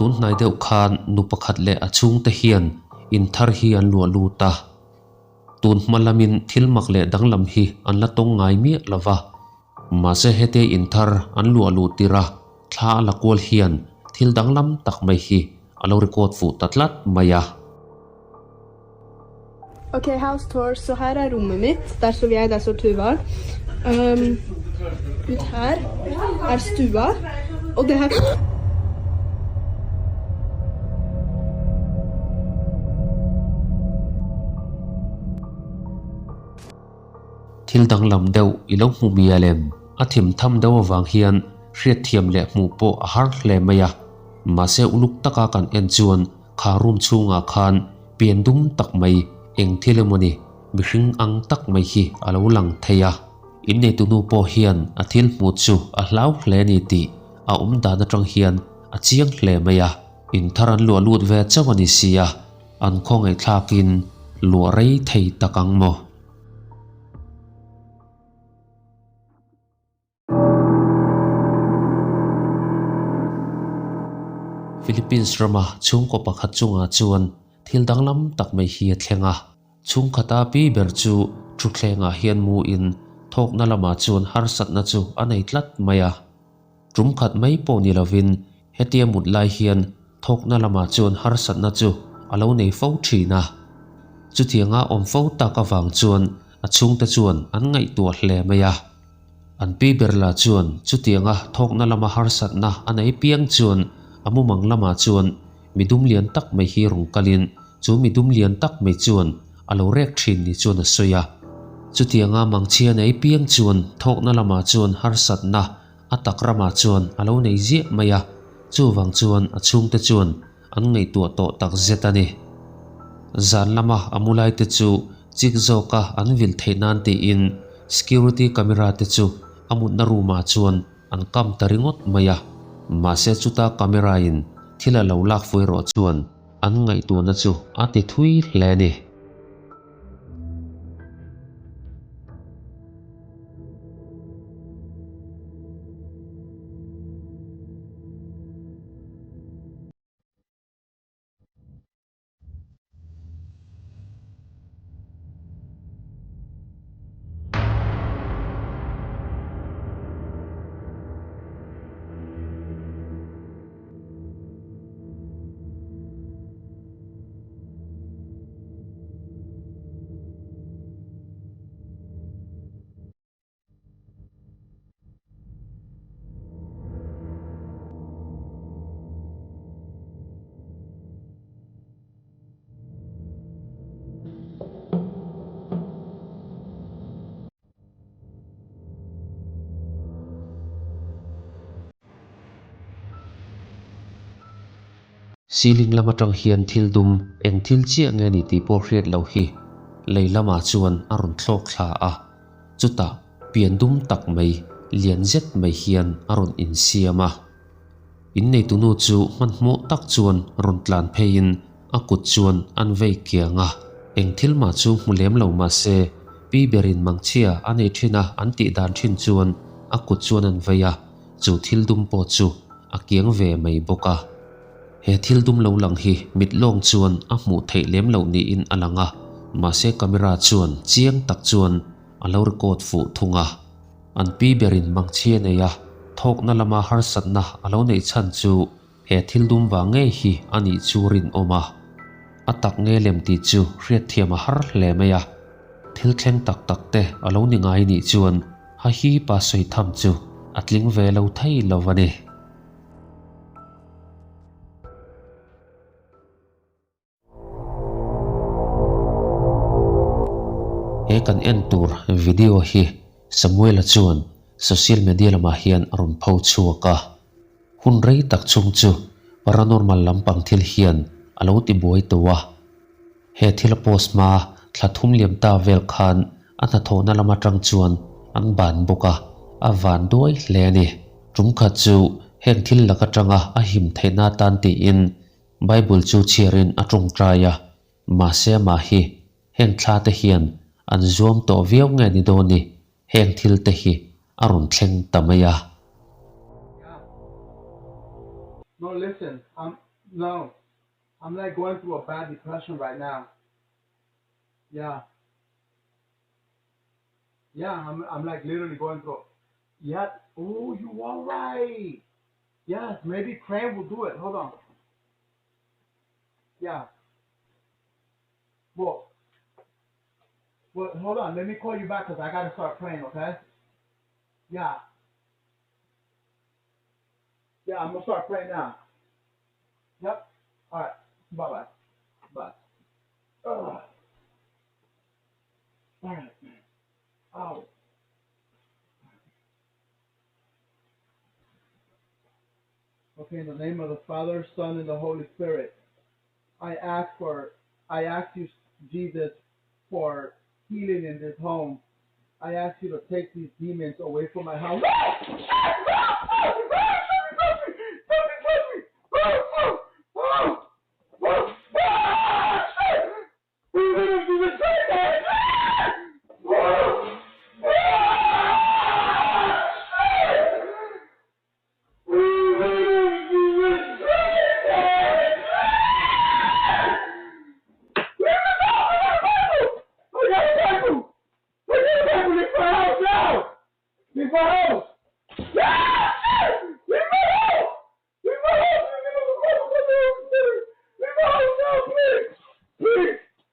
Tun hnai deuh khan nu pakhat leh a chhungte hian in thar hi an luah lut a. Tun hma lamin thil mak leh danglam hi an la tawng ngai miah lo va. Mahse hete in thar an luah luh tirh a, thla a la kual hian thil danglam tak mai hi a lo record fuh ta tlat mai a. Ok house tour, så her er rommet mitt, der sover jeg, der sover Tuva. Ut her er stua, og det her Thil danglam deuh i lo hmu mial em? A thim tham deuh avang hian hriatthiam leh hmuh pawh a har hle mai a. Mahse uluk taka kan en chuan kha room chhungah khan pian dum tak mai eng thil emaw ni mihring ang tak mai hi a lo lang thei a. Inneitu nu pawh hian a thil hmuh chu a hlau hle a ni tih a awm dan atang hian a chiang hle mai a. In thar an luah lut ve chauh a ni si a, an khawngaihthlakin luah rei thei tak ang maw? Philippines rama chhungkaw pakhat chungah chuan thil danglam tak mai hi a thleng a. Chhungkhata pi ber chu thutthlengah hian mu in thawkna lamah chuan harsatna chu a nei tlat mai a. Tum khat mai pawh ni lovin hetia mut lai hian thawkna lamah chuan harsatna chu a lo nei fo thin a. Chutianga awm fo tak avang chuan a chhungte chuan an ngaihtuah hle mai a. An pi ber lah chuan chutianga thawkna lama harsatna a nei piang chuan a mumang lamah chuan mi dum lian tak mai hi rawn kalin chu mi dum lian tak mai chuan a lo rek thin ni chuan a sawi a. Chutianga mangchhia nei piang chuan thawkna lamah chuan harsatna a tak ramah chuan a lo nei ziah mai a, chuvang chuan a chhungte chuan an ngaihtuah tawh tak zet a ni. Zan lama a mu lai te chu chik zawka an vil theih nan tiin security camera te chu a mutna room ah chuan an kam ta ringawt mai a, mahse chuta camera in thil a lo lak fui erawh chuan an ngaihtuahna chu a ti thui hle a ni. Ceiling lam atang hian thil dum eng thil chiah nge ni tih pawh hriat loh hi lei lamah chuan a rawn thlawk thla a. Chutah pian dum tak mai lian zet mai hian a rawn insiam a. Inneitunu chu hmanhmawh tak chuan rawn tlan pheiin a kut chuan an vei kiang a. Eng thil mah chu hmu lem lo mah se, pi berin mangchhia a nei thin a an tih dan thin chuan a kut chuan an vei a, chu thil dum pawh chu a kiang ve mai bawk a. He thil dum lo lang hi mit lawng chuan a hmuh theih lem loh niin a lang a, mahse camera chuan chiang tak chuan a lo record fuh thung a. An pi berin mangchhia nei a, thawkna lama harsatna a lo neih chhan chu he thil dum vang ngei hi a nih chu rinawm a. A tak nge lem tih chu hriatthiam a har hle mai a. Thil thleng tak tak te a lo ni ngai nih chuan ha hi pa sawi tham chu a tling ve lo thei lo a ni. He kan en tur video hi Samuela chuan social media lamah hian a rawn pho chhuak a. Hun rei tak chhung chu paranormal lampang thil hian a lo ti buai tawh a. He thil a post hma thla thum liam ta vel khan a hnathawhna lam atang chuan an ban bawk a, a van duai hle a ni. Tum khat chu heng thil lak atanga a him theihna atan tiin Bible chu chhiarin a tawngtai a, mahse amah hi heng thla te hian an zuam tawh viau nge ni dawn ni, heng thil te hi a rawn thleng ta mai a. No listen, I'm. No. I'm like going through a bad depression right now. Yeah. Yeah, I'm I'm like literally going through. Yeah. Oh, you are right. Yes, maybe praying will do it. Hold on. Yeah. Well, well, hold on. Let me call you back because I gotta start praying. Okay? Yeah. Yeah, I'm gonna start praying now. Yep. All right. Bye bye. Bye. Ugh. All right, man. Ow. Okay, in the name of the Father, Son, and the Holy Spirit, I ask for, I ask you, Jesus, for healing in this home. I ask you to take these demons away from my house.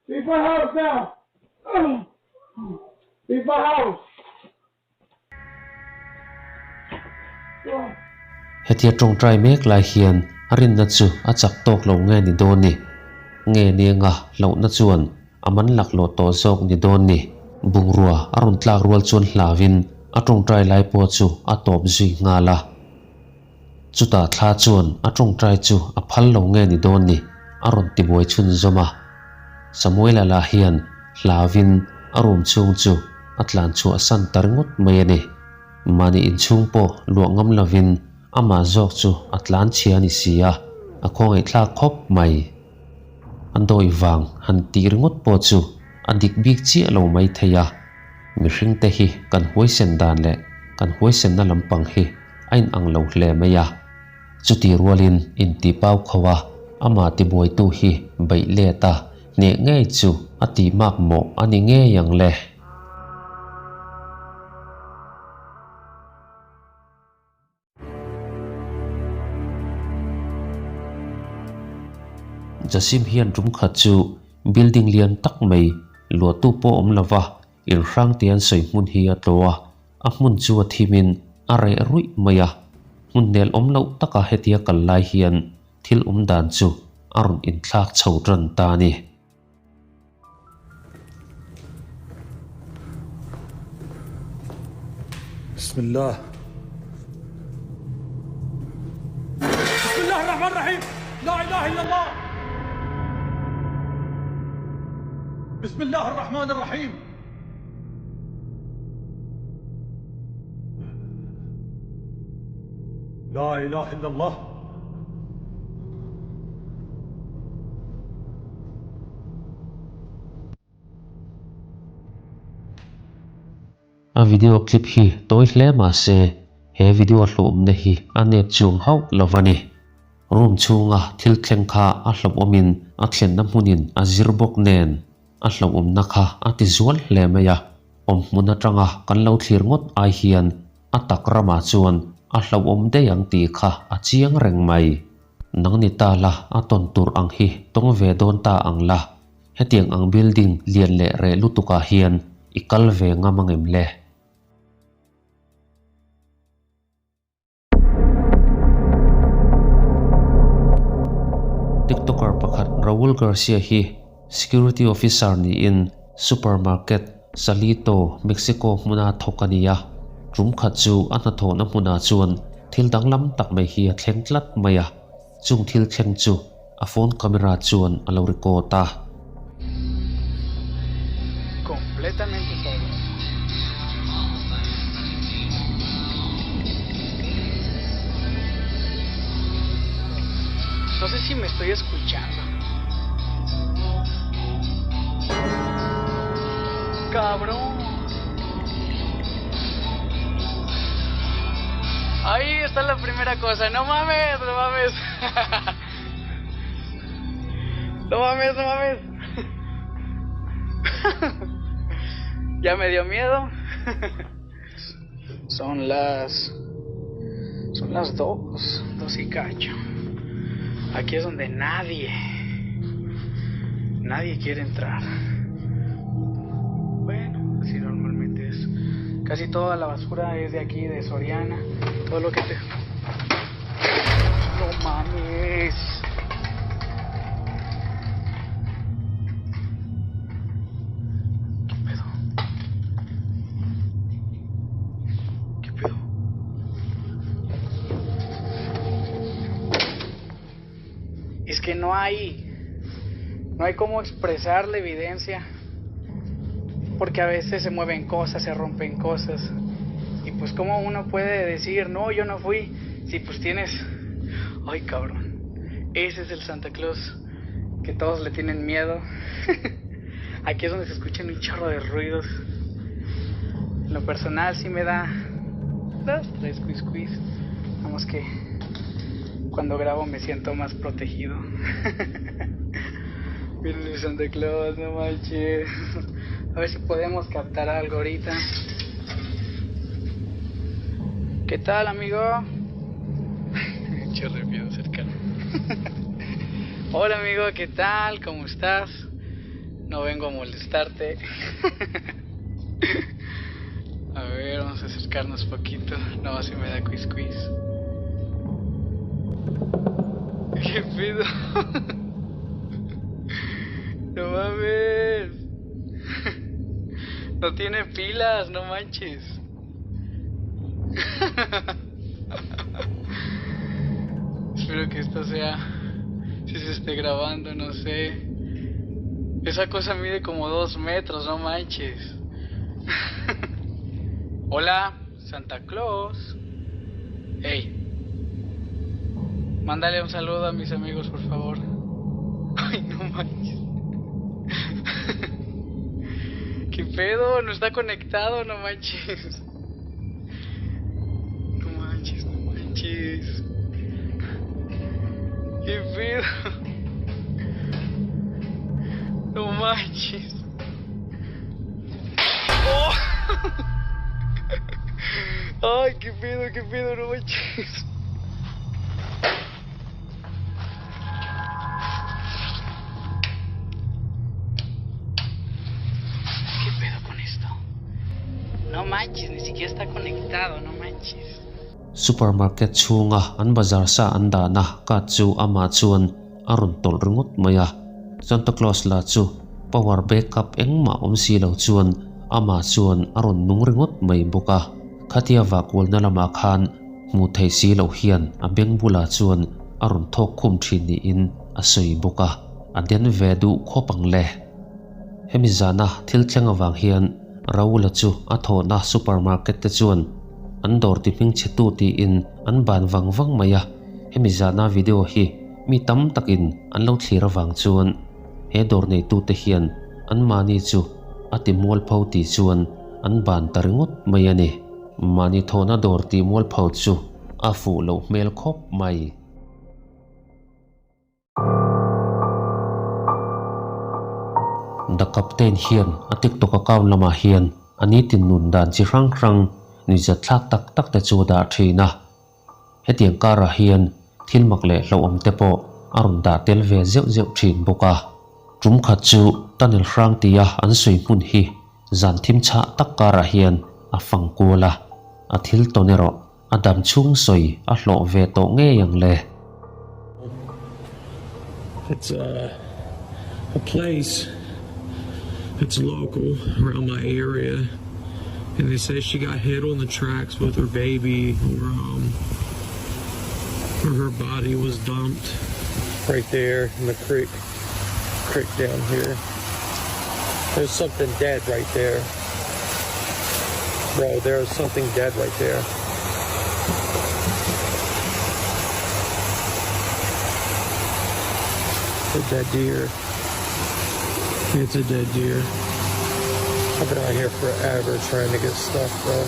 Leave my house now! Leave my house! Hetia tawngtai mek lai hian a rinna chu a chak tawk lo nge ni dawn ni? Nge nenga hlauhna chuan a man laklawh tawh zawk ni dawn ni? Bungrua a rawn tlak rual chuan hlauin a tawngtai lai pawh chu a tawp zui nghal a. Chutah thla chuan a tawngtai chu a phal lo nge ni dawn ni a rawn tibuai chhunzawm a. Samuela lah hian hlauin a room chhung chu a tlan chhuah san ta ringawt mai a ni. Mahni inchhung pawh luah ngam lovin amah zawk chu a tlan chhia a ni si a, a khawngaihthlak khawp mai. A dawi vang han tih ringawt pawh chu a dik bik chiah lo mai thei a, mihring te hi kan huaisen dan leh kan huaisenna lampang hi a inang lo hle mai a. Chuti rualin intihpau kho a, amah tibuaitu hi beih let a, hneh ngei chu a tihmak mawh a ni ngei ang le. Jasim hian tum khat chu building lian tak mai luahtu pawh awm lova inhrang te an sawi hmun hi a tlo a, a hmun chu a thimin a reh ruih mai a. Hmun nel awm loh taka hetia kal lai hian thil awm dan chu a rawn inthlak chho tan ta a ni. Bismillah. Bismillah ar-Rahman ar-Rahim. La ilaha illallah. Bismillah ar-Rahman ar-Rahim. La ilaha illallah. A video clip hi tawi hle mah se he video hlawhawmna hi a nep chuang hauh lo a ni. Room chhunga thil thleng kha a hlauhawmin a thlenna hmunin a zir bawk nen a hlauhawmna kha a ti zual hle mai a, awmhmun atanga kan lo thlir ngawt ai hian a tak ramah chuan a hlauhawm daih ang tih kha a chiang reng mai. Nang ni ta la, a tawn tur ang hi tawng ve dawn ta ang la, hetiang ang building lian leh reh lutukah hian i kal ve ngam angem le? Tiktoker pakhat Raul Garcia hi security officer niin supermarket Salito, Mexico hmuna thawk a ni a, tum khat chu a hnathawhna hmunah chuan thil danglam tak mai hi a thleng tlat mai a, chung thil thleng chu a phone camera chuan a lo record a. Completamente solo. No sé si me estoy escuchando. Cabrón. Ahí está la primera cosa. No mames, no mames. mames, no mames. Ya me dio miedo. Son las. Son las dos. Dos y cacho. Aquí es donde nadie. Nadie quiere entrar. Bueno, así normalmente es. Casi toda la basura es de aquí, de Soriana. Todo lo que te. No mames. ¿Qué pedo? ¿Qué pedo? Es que no hay. No hay cómo expresar la evidencia. Porque a veces se mueven cosas, se rompen cosas. Y pues cómo uno puede decir, no, yo no fui, si pues tienes... Ay, cabrón. Ese es el Santa Claus que todos le tienen miedo. Aquí es donde se escuchan un chorro de ruidos. En lo personal sí me da dos, tres quiz quiz. Vamos que cuando grabo me siento más protegido. Miren el Santa Claus, no manches. A ver si podemos captar algo ahorita. ¿Qué tal, amigo? Chorro de miedo cercano. Hola, amigo, ¿qué tal? ¿Cómo estás? No vengo a molestarte. A ver, vamos a acercarnos poquito. No, si me da quiz quiz. ¿Qué pedo? No mames. No tiene pilas, no manches. Espero que esto sea... Si se esté grabando, no sé. Esa cosa mide como 2 metros, no manches. Hola, Santa Claus. Hey. Mándale un saludo a mis amigos, por favor. Ay, no manches. ¿Qué pedo? No está conectado, no manches. No manches, no manches. ¿Qué pedo? No manches. ¡Oh! Ay, qué pedo, no manches. ¿Qué pedo con esto? No manches, ni siquiera está conectado, no manches. Supermarket chhunga an bazar sa an dahna card chu amah chuan a rawn tawlh ringawt mai a. Santa Claus lah chu power backup engmah awm si lo chuan amah chuan a rawn nung ringawt mai bawk a. Khatia vahkualna lamah khan hmuh theih si loh hian a beng bulah chuan a rawn thawk khum thin niin a sawi bawk a. A den ve duh khawp ang le. Hemi zana thil thleng avang hian Raul-a chu a thawhna supermarket te chuan an dawr ti hming chhe tu tiin an ban vang vang mai a. Hemi zana video hi mi tam takin an lo thlir avang chuan he dawr neitute hian anmahni chu a ti mualpho tih chuan an ban ta ringawt mai a ni. Mahni thawhna dawr tih mualpho chu a fuh loh hmel khawp mai. The Captain hian a TikTok account lamah hian a nitin nun dan chi hrang hrang nuihzat thlak tak tak te chu a dah thin a. Hetiang karah hian thil mak leh hlauhawm te pawh a rawn dah tel ve zeuh zeuh thin bawk a. Tum khat chu tunnel hrang tia an sawi hmun hi zan thim chhah tak karah hian a fang kual a, a thil tawn erawh a dam chhung sawi a hlawh ve tawh ngei ang le. It's a a place that's local around my area and they say she got hit on the tracks with her baby or um or her body was dumped right there in the creek creek down here. There's something dead right there. Bro, there's something dead right there. A dead deer. It's a dead deer. I've been out here forever trying to get stuff, bro.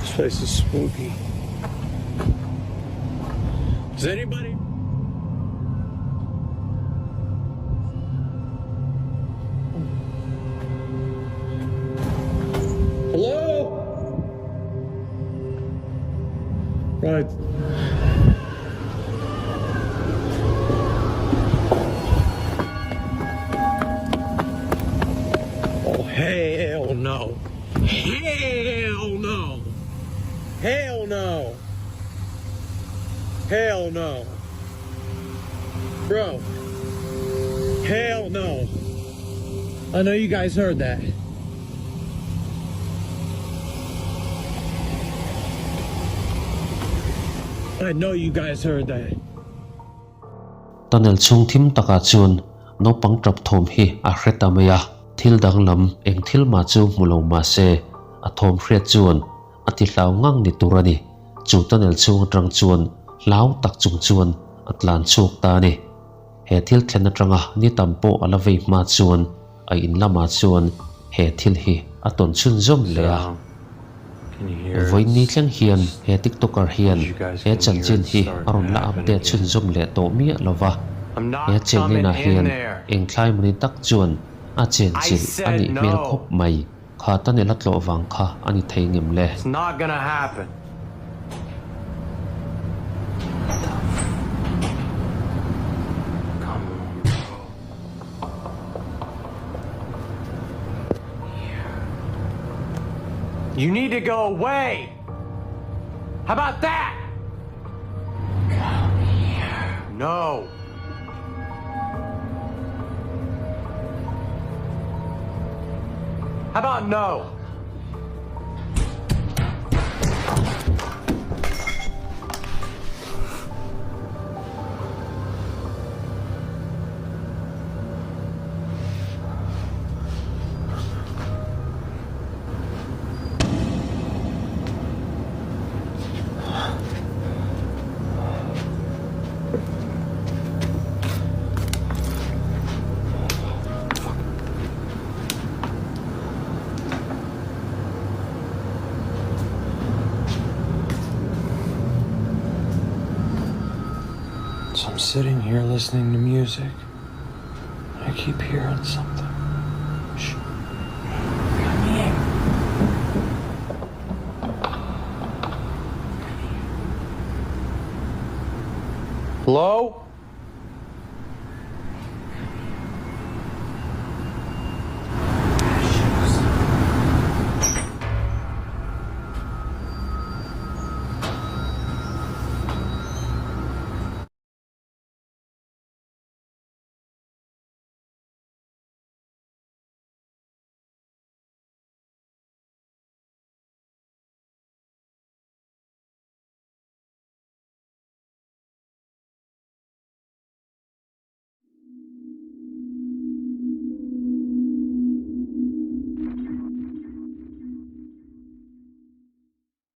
This place is spooky. Does anybody? Hello? Right. Oh, hell no. Hell no. Hell no. Hell no. Bro. Hell no. I know you guys heard that. I know you guys heard that. Tunnel chhung thim takah chuan naupang tap thawm hi a hre ta mai a, thil danglam eng thil mah chu hmu lo mah se a thawm hriat chuan a ti hlau ngang ni tur a ni. Chu tunnel chhung atang chuan hlau tak chung chuan a tlan chhuak ta a ni. He thil thlen atanga ni tam pawh a la vei hma chuan a in lamah chuan he thil hi a tawn chhunzawm leh a. Vawiin ni thleng hian he TikToker hian he chanchin hi a rawn la update chhunzawm leh tawh miah lo va, he chenlinah hian eng thlai mawni tak chuan a chenchilh a nih hmel khawp mai. Kha tunnel a tlawh vang kha a ni thei ngem le? You need to go away! How about that? Come here. No. How about no? So I'm sitting here listening to music. I keep hearing something. Shh. Come here. Hello?